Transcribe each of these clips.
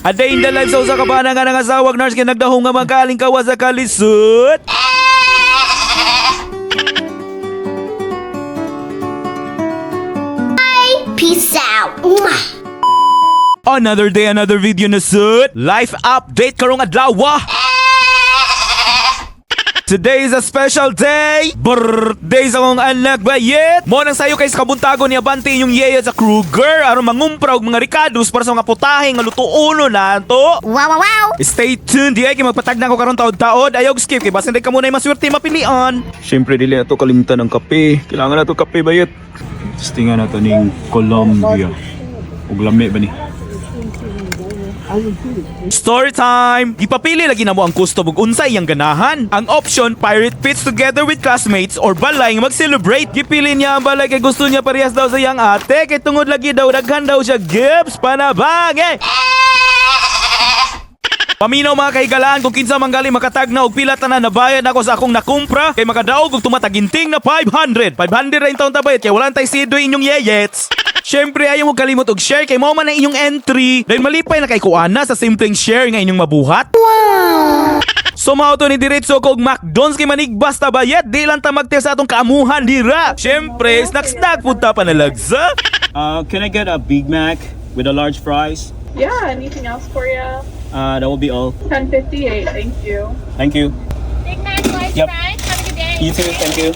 A day in the life sa usa ka bana nga nangasawag nurse kay nagdahong nga makaling kawa sa kalisod. Peace out. Mwah. Another day, another video na sud. Life update karong adlaw. Today is a special day! Birthday sa akong anak bayet! Mo nang sayo kay sa kabuntago ni Abante inyong yeya sa Kruger aron mangumpra og mga ricados para sa mga putahe nga lutuono nato. Wow. Stay tuned di ay kay magpatag na ko karon taod-taod. Ayaw skip kay basin di ka muna maswerte mapilian. Siyempre, dili na to kalimtan ng kape. Kailangan na to kape, bayot. Testingan na to ning Colombia. Ug lami ba ni? Story time! Gipapili lagi na mo ang custom ug unsa iyang ganahan. Ang option, pirate pits together with classmates or balay nga mag-celebrate. Gipili niya ang balay kay gusto niya parehas daw sa iyang ate kay tungod lagi daw daghan daw siya gifts panabang eh. Paminaw mga kahigalaan kung kinsa man gali makatagna og pila tanan nabayad nako sa akong nakumpra kay makadaog og tumataginting na 500. 500 ra yung taon tabayad kay wala tay sidoy inyong yeyets. Syempre ayaw mo kalimot og share kay mao man ang inyong entry. Dahil malipay na kay kuana sa simpleng share nga inyong mabuhat. So mao to ni diretso ko og McDonald's kay manigbas ta bayad di lang ta magte sa atong kaamuhan dira. Syempre snack snack pud ta panalagsa. Can I get a Big Mac with a large fries? Yeah, anything else for you? That will be all. 1058, thank you. Thank you. Big Mac, large Yep. fries. Have a good day. You too, thank you.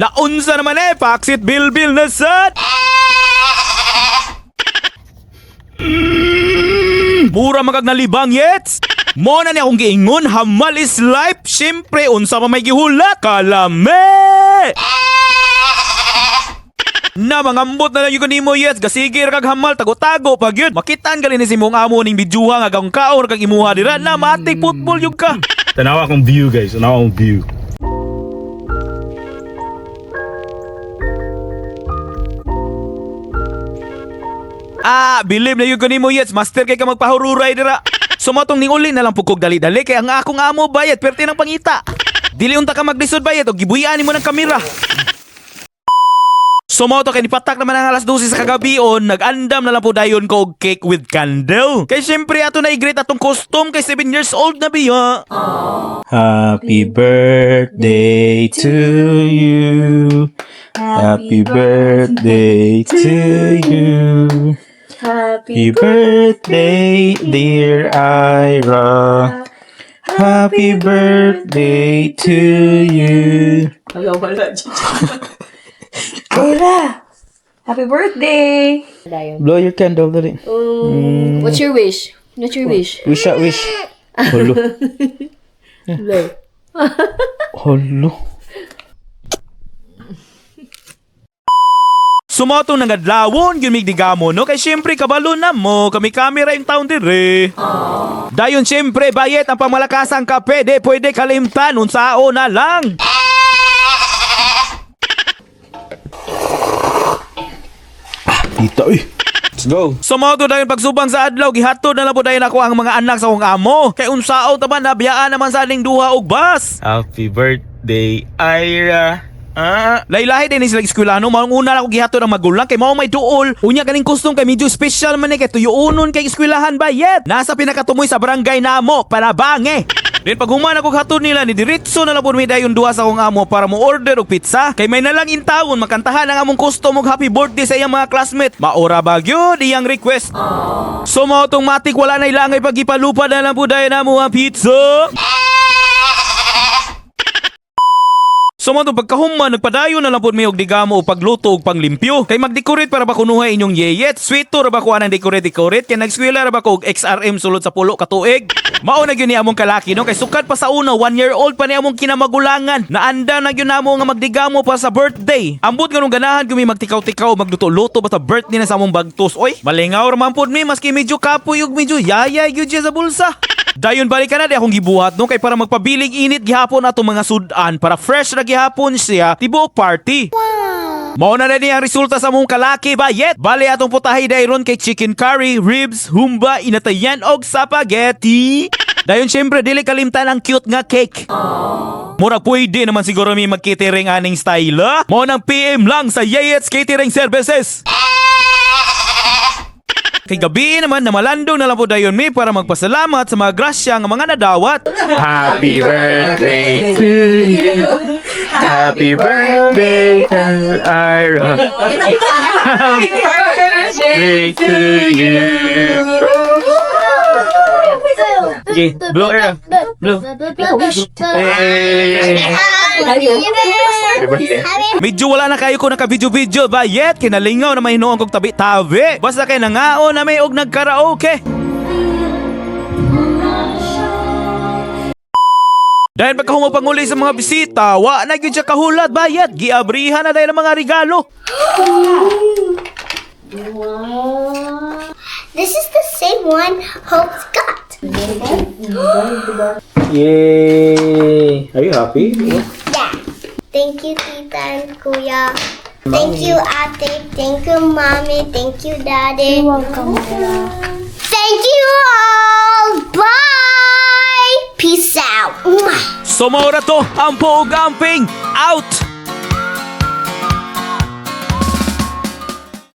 Naunsa naman eh, paksit bilbil na sad. Mura magag nalibang yet. Mo na ni akong giingon, hamal is life. Siyempre, unsa pa may gihulat? Kalame! Na mangambot na lang yung kanimo yes, gasigir kag hamal tago-tago pag yun. Makitaan gali ni si mong amo ning bidyuha nga kang kaon kag imuha dira na matik football yung ka. Tanawa akong view, guys. Tanawa akong view. Ah, believe na yun kanimo yes, master kay ka magpahururay dira. Sumotong ning uli na lang pugkog dali-dali kay ang akong amo bayad perti ng pangita. Dili unta ka maglisod bayad og gibuyan nimo ng kamera. Sumoto kay nipatak naman ang alas 12 sa kagabi on, nag-andam na lang po dayon ko og cake with candle. Kay syempre ato na i-greet atong custom kay 7 years old na biya. Happy birthday to you. Happy birthday to you. Happy birthday, dear Ira. Happy birthday to you. Wala, wala. Ira! Happy birthday! Blow your candle, dali. What's your wish? What's your wish? Wish, ah, wish. Holo. Blow. Holo. Sumoto ng adlawon gyud migdigamo no kay syempre kabalo na mo kami kamera yung taon dire. Dayon syempre bayet ang pamalakasang kape de pwede kalimtan unsao na lang. Dito, eh. Let's go. Sumoto dayon pagsubang sa adlaw gihatod na lang po dayon ako ang mga anak sa akong amo. Kay unsao ta ba nabiyaan naman sa aning duha og bus. Happy birthday, Ira. Ah. Laylahi din ni sila eskwelano, maong una na ako gihatod ang magulang kay mao may duol. Unya kaning custom kay medyo special man ni kay tuyoonon kay eskwelahan bayet. Nasa pinakatumoy sa barangay namo, palabange. Then pag human ako hatod nila ni diretso na lang po mi dayon duha sa akong amo para mo order og pizza. Kay may nalang intawon makantahan ang among custom og happy birthday sa iyang mga classmate. Maora ba gyud iyang request. So mao tong matik wala na ilangay pagipalupa na lang po dayon namo ang pizza. So mo pagkahuman, nagpadayon na lang po mi og digamo o pagluto og panglimpyo. Kay magdecorate para ba kunuhay inyong yeyet, sweeto ra ba ko anang decorate-decorate kay nagskwela ra ba ko og XRM sulod sa pulo ka tuig. Mao na gyud ni among kalaki no kay sukad pa sa una, 1 year old pa ni among kinamagulangan. Naanda na gyud namo nga magdigamo pa sa birthday. Ambot nganong ganahan gyud mi magtikaw-tikaw magluto-luto ba sa birthday na sa among bagtos. Oy, malingaw ra man pud mi maski medyo kapoy ug medyo yayay gyud siya sa bulsa. Dayon balik ka na di akong gibuhat no kay para magpabiling init gihapon atong mga sudan para fresh ra gihapon siya tibuok party. Mao na ni ang resulta sa mong kalaki bayet. Bali atong putahe dayron kay chicken curry, ribs, humba, inatayan og spaghetti. Dayon syempre dili kalimtan ang cute nga cake. Murag pwede naman siguro mi mag-catering aning style. Ah. Mao nang PM lang sa Yeyets Catering Services. Kay gabi naman na malandong na lang po dayon mi para magpasalamat sa mga grasya nga mga nadawat. Happy birthday to you. Happy birthday to Ira. Happy birthday to you. Okay, blow, Ira. Blow. Hey. Happy birthday. Medyo wala na kayo ko naka-video-video ba yet kinalingaw na mahinuon kog tabi-tabi. Basta kay nangaon na may og nagkaraoke. Dahil pagkahumapanguli sa mga bisita, wa na gyud siya kahulat bayat, giabrihan na dahil ang mga regalo. This is the same one Hope's got. Yay! Are you happy? Yeah. Thank you, Tita and Kuya. Thank you, Ate. Thank you, Mommy. Thank you, Daddy. You're welcome. Thank you all. Bye. Peace out. Mwah. So mao ra to, ang Poog Amping out!